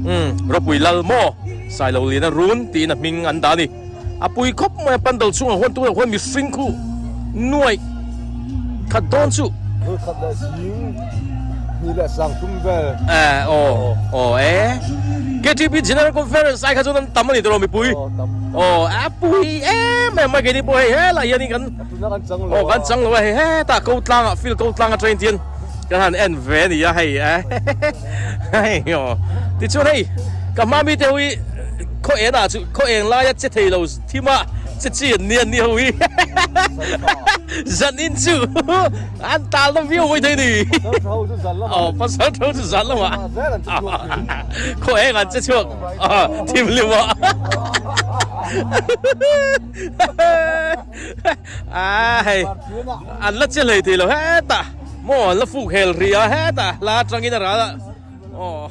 Umm Ropui Lal maw Sailoliana run tiin a hming an dah a ni. A pui khawp mai a pandal chungah huan tunah huan mihring khu nuaih khat dawn chu. Nuaih khat leh zing hnih leh sang thum vel. Eh aw aw e KTP General Conference ai kha chuan an tam a ni tawh lo mipui. Aw tam. Aw a pui em em mai keini pawh hei helai hianin kan Tuna kan chang lo aw kan chang lo a hei hetah ko tlangah field ko tlang atangin tian kan han en ve a ni a hei eh hei aw tichuan hei ka hma mite ho hi khaw en ah chu khaw eng laia che thei lo thim a che chi an ni an ni ho hi zan in chu an tal na viau mai thei ni aw pasal tho chu zan lamah khaw eng an che chhuak thim hlim a A hei an la che hlei thei lo hetah maw an la fuk hel rih a hetah hla atangin a ral a aw.